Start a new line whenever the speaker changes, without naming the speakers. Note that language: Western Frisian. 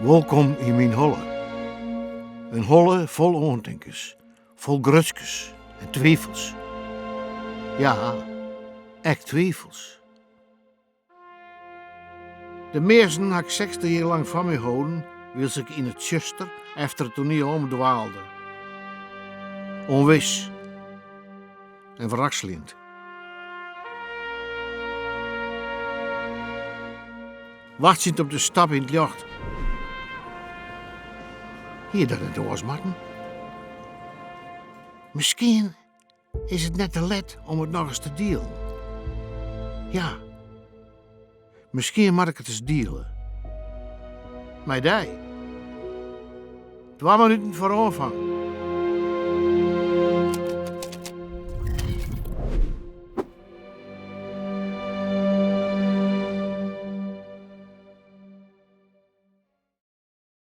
Wolkom yn myn holle. In holle fol oantinkens, fol grutskens en twifels. Ja, ek twifels. De measten ha ik 60 jier lang foar my holden, wylst ik yn it tsjuster efter it toaniel omdwaalde. Unwis en wrakseljend. Wachtsjend op de stap yn it ljocht. Hie dat net oars moatten? Miskien is it net te let om it nochris te dielen. Ja, miskien moat ik it ris diele. Mei dy. Twa minuten foar oanfang.